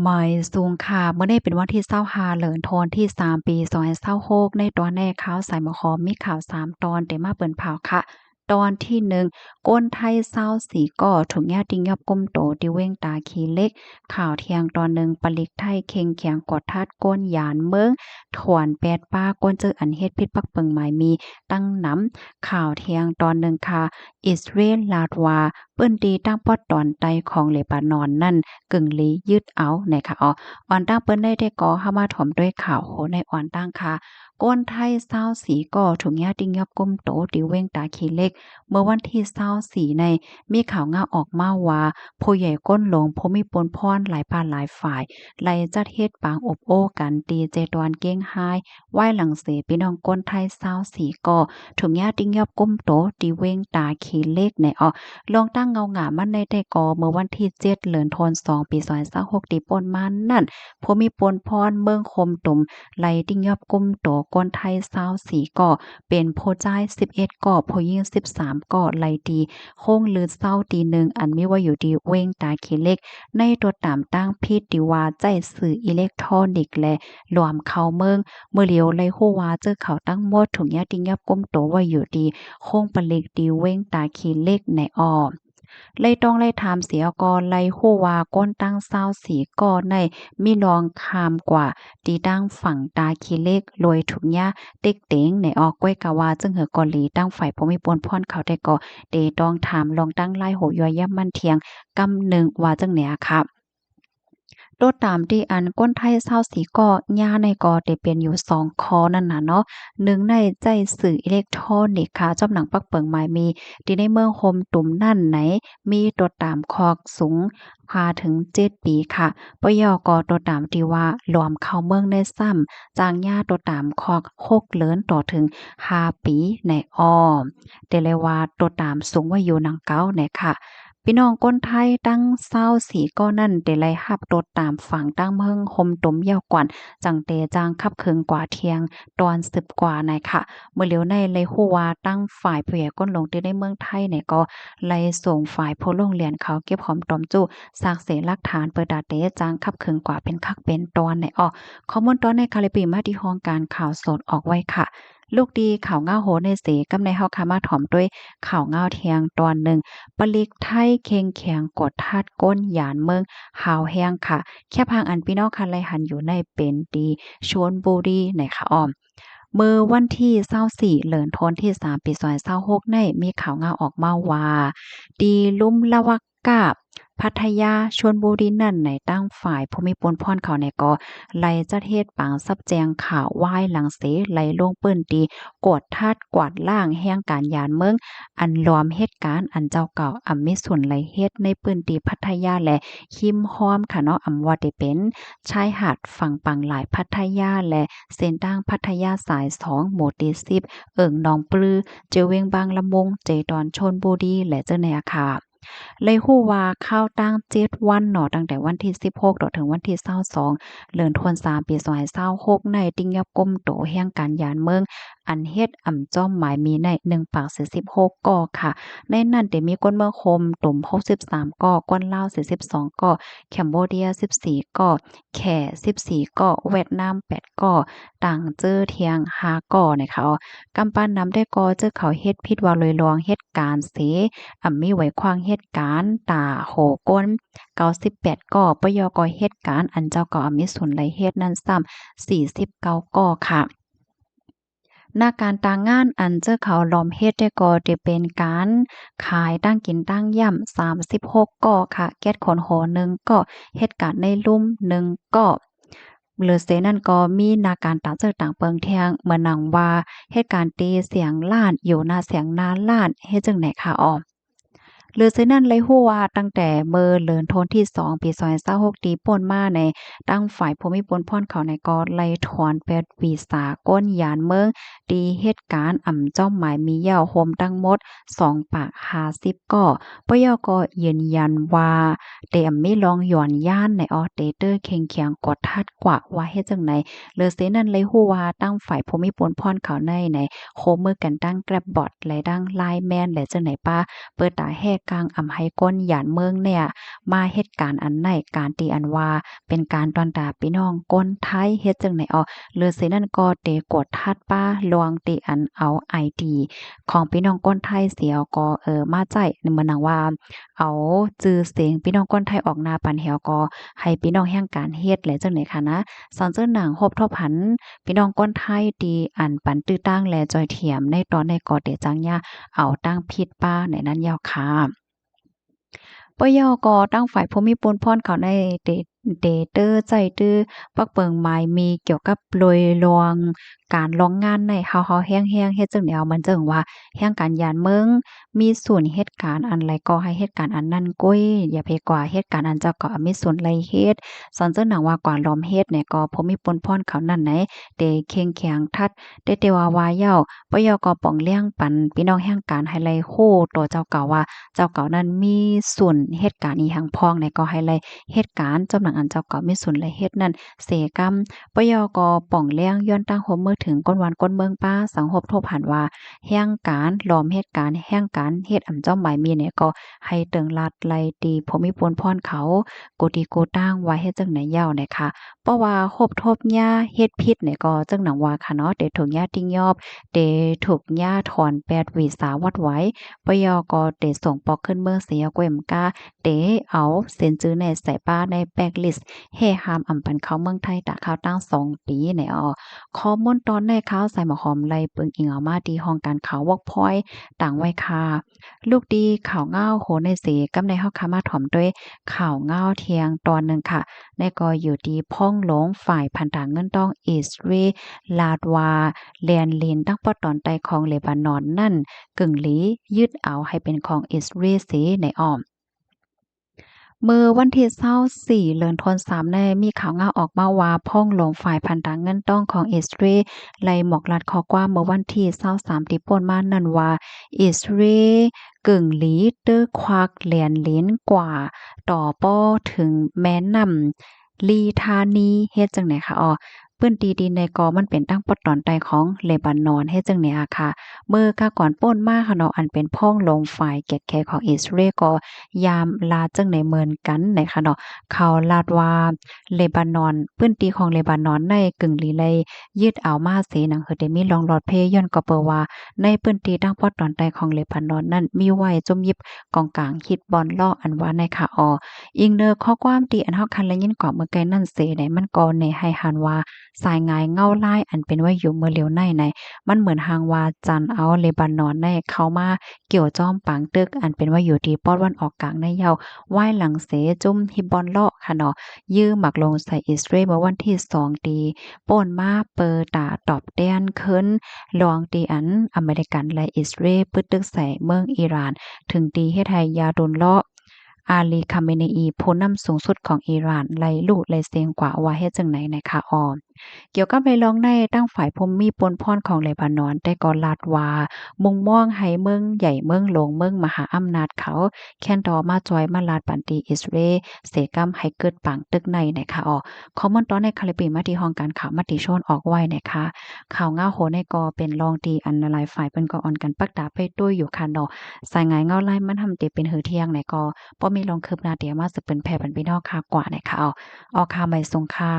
ໝາຍສູງຄ່ະ ມື້ນີ້ເປັນວັນທີຊາວຫ້າ ເດືອນທັນວາ ປີສອງພັນຊາວຫົກ ໃນຕອນແລກຂ່າວສາຍໝໍຂອງ ມີຂ່າວສາມຕອນ ເດມາເປີນພາວຄ່ະ. ຕອນທີໜຶ່ງ ຄົນໄທຊາວສີ່ກໍ ຖືກຍາດຕິຍອບກຸມໂຕ ທີ່ເວັງຕາຂີ້ເຫຼັກ. ຂ່າວທ່ຽງຕອນໜຶ່ງ ປະລິກໄທເຄັ່ງແຂງກວດທັດຄົນຢານເມືອງ ຖອນແປດປາຄົນເຈີອັນເຮັດຜິດປັກເປິງໝາຍມີຕັ້ງນຳ. ຂ່າວທ່ຽງຕອນໜຶ່ງຄ່ະ ອິດສະຣາເອນລາວວ່າ ພື້ນທີ່ທາງປອດຕອນໃຕ້ຂອງເລບານອນນັ້ນ ກຶ່ງລີຍຶດເອົາ ນະຄະເນາະ. ອອນຕາງເປີນໄດ້ແຕ່ກໍ ເຮົາມາຖອມດ້ວຍຂ່າວໂຫໃນອອນຕາງຄ່ະ. ຄົນໄທຊາວສີ່ກໍ ຖືກຍາດຕິຍອບກຸມໂຕ ທີ່ເວັງຕາຂີ້ເຫຼັກ. ເມື່ອວັນທີຊາວສີ່ໃນ ມີຂ່າວງາວອອກມາວ່າ ຜູ້ໃຫຍ່ກົ້ນຫຼວງ ຜູ້ມີປຸນພອນຫຼາຍພາກຫຼາຍຝ່າຍ ໄດ້ຈັດເຮັດປາງອົບໂອ້ກັນ ທີ່ເຈດອນກຽງຮາຍ ວາຍຫຼັງເສ ພີ່ນ້ອງຄົນໄທຊາວສີ່ກໍ ຖືກຍາດຕິຍອບກຸມໂຕ ທີ່ເວັງຕາຂີ້ເຫຼັກ ນະເນາະ. ລອງຕັ້ງເງົາງາມມັນໄດ້ແຕ່ກໍ ເມື່ອວັນທີເຈັດ ເດືອນທັນວາ ປີສອງພັນຊາວຫົກ ທີ່ຜ່ານມານັ້ນ ຜູ້ມີປຸນພອນເມືອງໂຄມຕຸມ ໄດ້ຕິຍອບກຸມໂຕຄົນໄທຊາວສີ່ກໍ ເປັນຜູ້ຊາຍສິບເອັດກໍ ຜູ້ຍິງສິບສາມກໍ ໄດ້ທີ່ໂຮງລືດເຊົາທີ່ໜຶ່ງ ອັນມີໄວ້ຢູ່ທີ່ເວັງຕາຂີ້ເຫຼັກ ໃນຕົວຕາມທາງຜິດ ທີ່ວ່າໃຊ້ສື່ອີເລັກໂທຣນິກ ແລະ ລວມເຂົ້າເມືອງ. ມື້ຫຼຽວໄດ້ຮູ້ວ່າ ເຈີເຂົາທັງໝົດ ຖືກຍາດຕິຍອບກຸມໂຕໄວ້ຢູ່ທີ່ໂຮງປະລິກ ທີ່ເວັງຕາຂີ້ເຫຼັກ ນະເນາະ. ໄດ້ຕ້ອງໄດ້ຖາມເສຍກໍໄດ້ຮູ້ວ່າ ຄົນທັງຊາວສີ່ກໍໃນ ມີລອງຂ້າມກວ່າ ທີ່ທາງຝັ່ງຕາຂີ້ເຫຼັກ ໂດຍຖືກຍາດຕິກເຕັງ ນະເນາະ. ກ້ວຍກະວ່າ ເຊິ່ງເຫີກໍດີ ທາງຝ່າຍຜູ້ມີປຸນພອນເຂົາແຕ່ກໍ ເດຕ້ອງຖາມລອງຕັ້ງລາຍຮູ້ຢ່ອຍຢ້ຳມັນທ່ຽງກຳໜຶ່ງ ວ່າຈັ່ງໃດອະຄະ. ໂຕຕາມທີ່ອັນຄົນໄທຊາວສີ່ກໍ ຍາໃນກໍເດເປັນຢູ່ສອງຂໍ້ນັ້ນນະເນາະ. ໜຶ່ງໃນໃຊ້ສື່ອີເລັກໂທຣນິກຄ່ະ ຈອມໜັງປັກເປິງໝາຍມີ ທີ່ໃນເມືອງໂຄມຕຸມນັ້ນໃນ ມີໂຕຕາມຄອກສູງຫ້າເຖິງເຈັດປີຄ່ະ. ປະຍອກກໍໂຕຕາມທີ່ວ່າລວມເຂົ້າເມືອງໃນຊ້ຳ ຈ້າງຍາໂຕຕາມຄອກຫົກເດືອນຕໍ່ເຖິງຫ້າປີ ໃນອ້ອມ ແຕ່ເລີຍວ່າໂຕຕາມສູງໄວ້ຢູ່ໜັງເກົ່າ ນະຄະ. ພີ່ນ້ອງຄົນໄທທັງຊາວສີ່ກໍນັ້ນ ເດໄດ້ຮັບໂຕຕາມຝັງຕັ້ງເມືອງໂຄມຕຸມຢ່າວກ່ອນ ຈັ່ງເຕຈ້າງຂັບເຄື່ອນກວ່າທ່ຽງຕອນສືບກວ່າ ນະຄະ. ມື້ຫຼຽວໃນໄດ້ຮູ້ວ່າ ທາງຝ່າຍຜູ້ໃຫຍ່ກົ້ນຫຼວງທີ່ໃນເມືອງໄທໃນກໍ ໄດ້ສົ່ງຝ່າຍຜູ້ລົງລະອຽດເຂົ້າເກັບຫອມຕອມຈຸ ຊາກເສດຫຼັກຖານ ເພື່ອຕາເຕຈ້າງຂັບເຄື່ອນກວ່າເປັນຄັກເປັນຕອນ ນະເນາະ. ຂໍ້ມູນຕອນໃນຄາລິບປີມາທີ່ຫ້ອງການຂ່າວສົດອອກໄວ້ຄ່ະ. ລູກດີຂ່າວງາວໂຫໃນເສ ກຳໃນເຮົາຄ່ະມາຖອມດ້ວຍຂ່າວງາວທ່ຽງຕອນໜຶ່ງ. ປະລິກໄທເຄັ່ງແຂງກວດທັດຄົນຢານເມືອງ ຫ້າວແຮງຄ່ະ. ແຄບຮ່າງອັນພີ່ນ້ອງຄ່ະໄດ້ຫັນຢູ່ໃນເປັນທີ່ຊົນບູລີ ນະຄະອ້ອມ. ເມື່ອວັນທີຊາວສີ່ ເດືອນທັນວາ ປີສອງພັນຊາວຫົກໃນ ມີຂ່າວງາວອອກມາວ່າ ທີ່ລຸ່ມລະວັກກາ ພັດທະຍາ ຊົນບູລີນັ້ນໃນ ທາງຝ່າຍຜູ້ມີປຸນພອນເຂົາໃນກໍ ໄດ້ຈັດເຮັດປາງສັບແຈ້ງຂ່າວວາຍຫຼັງເສ ໄດ້ລົງພື້ນທີ່ກວດທັດກວາດລ້າງແຮງການຢານເມືອງ ອັນລວມເຫດການອັນເຈົ້າເກົ່າອຳມີສ່ວນໄດ້ເຮັດໃນພື້ນທີ່ພັດທະຍາ ແລະ ຮິມຮອມຄ່ະເນາະ, ອຳວ່າແຕ່ເປັນຊາຍຫາດຝັ່ງປາງລາຍພັດທະຍາ ແລະ ເສັ້ນທາງພັດທະຍາສາຍສອງ ໝູ່ທີສິບ ເອີ່ງໜອງປື ເຈວຽງບາງລະມຸງ ເຈດອນຊົນບູລີ ແລະ ເຈົ້າໃນອາຄາ. ໄດ້ຮູ້ວ່າຄາວຕັ້ງເຈັດວັນເນາະ, ຕັ້ງແຕ່ວັນທີສິບຫົກ ຕໍ່ເຖິງວັນທີຊາວສອງ ເດືອນທັນວາ ປີສອງພັນຊາວຫົກໃນ ຕິຍອບກຸມໂຕແຮງການຢານເມືອງ ອັນເຮັດອຳຈ້ອມໝາຍມີໃນ ໜຶ່ງປາກສີ່ສິບຫົກກໍຄ່ະ. ໃນນັ້ນເດມີຄົນເມືອງໂຄມຕຸມ ຫົກສິບສາມກໍ, ຄົນລາວ ສີ່ສິບສອງກໍ, ແຄມໂບເດຍ ສິບສີ່ກໍ, ແຂ ສິບສີ່ກໍ, ຫວຽດນາມ ແປດກໍ, ຕ່າງເຈີທ່ຽງ ຫ້າກໍ ນະຄະ. ກຳປານນຳໄດ້ກໍ ເຈີເຂົາເຮັດຜິດວ່າໂດຍລວງເຮັດການເສ ອຳມີໄວ້ຂວາງເຮັດການ ຕາໂຫກົ້ນ ເກົ້າສິບແປດກໍ, ປະຍອກໍເຮັດການອັນເຈົ້າເຂົາອຳມີສ່ວນໄດ້ເຮັດນັ້ນຊ້ຳ ສີ່ສິບເກົ້າກໍຄ່ະ. ນາການຕາງງານອັນເຈີເຂົາລອມເຮັດໄດ້ກໍ ຈະເປັນການຂາຍ ຕາງກິນຕາງຢ້ຳ ສາມສິບຫົກກໍຄ່ະ, ແກັດຂົນຫົວ ໜຶ່ງກໍ, ເຮັດການໃນລຸ່ມ ໜຶ່ງກໍ. ຫຼືເສນັ້ນກໍມີນາການຕາງເຈີຕາງເປິງທ່ຽງ ເໝືອນໜັງວ່າເຮັດການຕີສຽງລ້ານ ຢູ່ໜ້າສຽງໜ້າລ້ານ ເຮັດຈັ່ງໃດຄະອອມ. ຫຼືເສນັ້ນໄດ້ຮູ້ວ່າ ຕັ້ງແຕ່ເມື່ອເດືອນທັນວາ ປີສອງພັນຊາວຫົກທີ່ຜ່ານມາໃນ ທາງຝ່າຍຜູ້ມີບຸນພອນເຂົາໃນກໍໄດ້ຖອນແປດວິສາກົນຍານເມືອງ ທີ່ເຮັດການອຳຈ້ອມໝາຍມີແລ້ວ ຮວມທັງໝົດ ສອງປາກຫ້າສິບກໍ. ປະຍອກໍຢືນຢັນວ່າ ເຕອຳມີລອງຢອນຍານໃນອອເຕເຕີເຄັ່ງແຂງກວດທັດກວ່າວ່າເຮັດຈັ່ງໃດ. ເລີເສນັ້ນໄດ້ຮູ້ວ່າ ທາງຝ່າຍຜູ້ມີປຸນພອນເຂົາໃນໃນ ໂຄມືກັນທັງແກຣັບບອດ ແລະ ທັງລາຍແມນ ແລະ ຈັ່ງໃດປາ ເປີດຕາແຮກ ກັ້ງ ອຳໃຫ້ຄົນຢ້ານເມືອງແນ່ ມາເຮັດການອັນໃນ ການທີ່ອັນວ່າເປັນການຕ້ອນຕາພີ່ນ້ອງຄົນໄທ ເຮັດຈັ່ງໃດເອາະ ຫຼືເສນັ້ນກໍເຕກວດທັດປາ ລວງທີ່ອັນເອົາໄອດີຂອງພີ່ນ້ອງຄົນໄທເສຍກໍ ເອີ ມາໃຊ້ ເໝືອນໜັງວ່າ ເອົາຊື່ສຽງພີ່ນ້ອງຄົນໄທອອກໜ້າປັນແຮວ ກໍໃຫ້ພີ່ນ້ອງແຮງການເຮັດແຫຼະ ຈັ່ງໃດຄະນະ. ສອນເຈີໜັງ ຮົບທົບຫັນພີ່ນ້ອງຄົນໄທທີ່ອັນປັນຕື້ຕາງ ແລະ ຈ່ອຍຖຽມໃນຕອນໃດກໍເຕຈັງຍາເອົາຕັ້ງຜິດປາໃນນັ້ນຍາວຄະ. ປະເຍາະກໍຕັ້ງຝ່າຍຜູ້ມີປຸນພອນເຂົາໃນເຕ ເຕເຕີໃຈຕື້ປັກເປິງໝາຍມີກ່ຽວກັບໂດຍລວງ ການລອງງານໃນເຮົາໆແຮງໆ ເຮັດຈັ່ງແນວມັນຈຶ່ງວ່າແຮງການຢ້ານເມືອງ ມີສູນເຮັດການອັນໃດກໍໃຫ້ເຮັດການອັນນັ້ນກຸ້ຍ ຢ່າໄປກວ່າເຮັດການອັນເຈົ້າເຂົາມີສູນໄດ້ເຮັດ. ສອນເຈີໜັງວ່າກວ່າລອມເຮັດໃນກໍຜູ້ມີປຸນພອນເຂົານັ້ນໃນ ເຕເຄັ່ງແຂງທັດ ແຕ່ແຕ່ວ່າວ່າເຍົາ ປະເຍາະກໍປ່ອງລຽງປັນພີ່ນ້ອງແຮງການໃຫ້ໄດ້ຮູ້ໂຕເຈົ້າເຂົາວ່າ ເຈົ້າເຂົານັ້ນມີສູນເຮັດການອີ່ຫຍັງພ້ອງໃນກໍໃຫ້ໄດ້ເຮັດການ ຈອມໜັງອັນເຈົ້າເຂົາມີສູນໄດ້ເຮັດນັ້ນເສກຳ. ປະເຍາະກໍປ່ອງລຽງຍ້ອນຕັ້ງໂຮມມືເຖິງຄົນບ້ານຄົນເມືອງປາ ສັງຮົບທົບຫັນວ່າແຮງການລອມເຮັດການ ແຮງການເຮັດອຳຈອມໝາຍມີໃນກໍໃຫ້ເຕີງລັດໄລ່ຕີຜູ້ມີປຸນພອນເຂົາ ກູຕີກູຕາງວ່າເຮັດຈັ່ງໃດເຍົາໃນຄະ. ເພາະວ່າຮົບທົບຍາເຮັດຜິດໃນກໍຈຶ່ງໜັງວ່າຄະເນາະ ເຕຖືກຍາຕິຍອບ ເຕຖືກຍາຖອນແປດວີສາວັດໄວ້ ປະເຍາະກໍເຕສົ່ງປອກຂຶ້ນເມືອງເສຍ ກວມກາເຕເອົາເຊັນຈື່ໃນໃສ່ປ້າໃນແບລັກລິສແຫ່ຫ້າມອຳປັນເຂົ້າເມືອງໄທຕາມຂ່າວຕັ້ງສອງປີໃນອອ. ຂໍ້ມູນຕອນໃນຂ່າວສາຍໝາກຫອມໄລ່ປຶງອີງເອົາມາທີ່ຫ້ອງການຂ່າວ Workpoint ຕາງໄວ້ຄ່າ. ລູກດີຂ່າວເງົາໂຫໃນເສ ກຳໃນເຮົາຄະມາຖອມດ້ວຍຂ່າວເງົາທ່ຽງຕອນໜຶ່ງຄະ ໃນກໍຢູ່ທີ່ພອງຫຼວງຝ່າຍພັນທະຫານເງິນຕ້ອງອິດສະຣາເອລ ລາດວ່າແດນດິນທາງປອກຕອນໃຕ້ຂອງເລບານອນນັ້ນ ເກິ່ງຫຼີຍຶດເອົາໃຫ້ເປັນຂອງອິດສະຣາເອລເສໃນອອມ. ເມື່ອວັນທີຊາວສີ່ ເດືອນທັນວາ ໄດ້ມີຂ່າວເງົາອອກມາວ່າ ພອງຫຼວງຝ່າຍພັນທະຫານເງິນຕ້ອງຂອງອິດສະຣາເອລ ໄດ້ມອກລັດຂໍ້ຄວາມເມື່ອວັນທີຊາວສາມ ທີ່ຜ່ານມານັ້ນວ່າ ອິດສະຣາເອລເກິ່ງຫຼີເຕີຄວັກແດນດິນກວ່າ ຕໍ່ບໍ່ເຖິງແມ່ນ້ຳລີທານີ ເຮັດຈັ່ງໃດຄະ ອໍ ພື້ນທີ່ທີ່ໃນກໍມັນເປັນທາງປອກຕອນໃຕ້ຂອງເລບານອນ ເຮັດຈັ່ງໃດອາຄາ ເມື່ອຄາວກ່ອນປ່ນມາຄະເນາະ ອັນເປັນພອງຫຼວງຝ່າຍແກດແຂຂອງອິດສະຣາເອລກໍຢາມລາດຈັ່ງໃດເໝືອນກັນໃນຄະເນາະ ເຂົາລາດວ່າເລບານອນ ພື້ນທີ່ຂອງເລບານອນໃນເກິ່ງຫຼີໄດ້ຍຶດເອົາມາເສ ໜັງເຮີແຕ່ມີລ່ອງລອດເພ ຍ້ອນກໍເປີວ່າໃນພື້ນທີ່ທາງປອກຕອນໃຕ້ຂອງເລບານອນນັ້ນ ມີໄວ້ຈຸ້ມຢິບ ກອງກາງຮິດບອນເລາະ ອັນວ່າໃນຄະ ອໍ ອີງເນີຂໍ້ຄວາມທີ່ອັນເຮົາຄັນໄດ້ຍິນກ່ອນເມື່ອໄກນັ້ນເສໃດ ມັນກໍແນໃຫ້ຫັນວ່າ ສາຍງາຍເງົາລາຍ ອັນເປັນໄວ້ຢູ່ເມື່ອຫຼຽວໃນໃນ ມັນເໝືອນຫາງວ່າຈັນເອົາເລບານອນໃນເຂົ້າມາກ່ຽວຈອມປາງຕຶກ ອັນເປັນໄວ້ຢູ່ທີ່ປອກຕາເວັນອອກກາງໃນເຍົາ ວາຍຫຼັງເສຈຸ້ມຮິດບອນເລາະຄະເນາະ ຍື່ນໝາກລົງໃສ່ອິດສະຣາເອລ ເມື່ອວັນທີສອງ ທີ່ ໂປ້ນມາເປີຕາຕອບແທນຄືນ ລວງທີ່ອັນອາເມລິກັນ ແລະ ອິດສະເຣລປຶດຕຶກໃສ່ເມືອງອີຣານ ເຖິງທີ່ເຮັດໃຫ້ຢາດຸນເລາະ ອາລີ ຄາເມເນອີ ຜູ້ນຳສູງສຸດຂອງອີຣານ ໄດ້ຮູ້ໄດ້ເສັງກວ່າວ່າເຮັດຈັ່ງໃດໃນຄະ ອໍ ກ່ຽວກັບໃນລອງໃນ ທາງຝ່າຍຜູ້ມີປຸນພອນຂອງເລບານອນ ແຕ່ກໍລາດວ່າມຸງມອງໃຫ້ເມືອງໃຫຍ່ເມືອງຫຼວງ ເມືອງມະຫາອຳນາດເຂົາ ແຄນຕໍ່ມາຊ່ອຍມາລາດປັນທີ່ອິດສະເຣລ ເສກຳໃຫ້ເກີດປາງຕຶກໃນໃນຄະ ອໍ ຂໍ້ມູນຕອນໃນຄາລິບປີມາທີ່ຫ້ອງການຂ່າວມະຕິຊົນອອກໄວ້ໃນຄະ ຂ່າວເງົາໂຫໃນກໍເປັນລອງທີ່ອັນຫຼາຍໆຝ່າຍເພິ່ນກໍອ່ອນກັນປັກຕາໄປໂຕຢູ່ຄະເນາະ ສາຍງາຍເງົາລາຍມັນທຳເຕເປັນຫື່ອທ່ຽງໃນກໍບໍ່ມີລອງຄືບໜ້າເຕມາສືບເປັນແຜ່ບັນພີ່ນ້ອງຄະກວ່າໃນຄະ ອໍ ຂາມາຍສູງຄະ.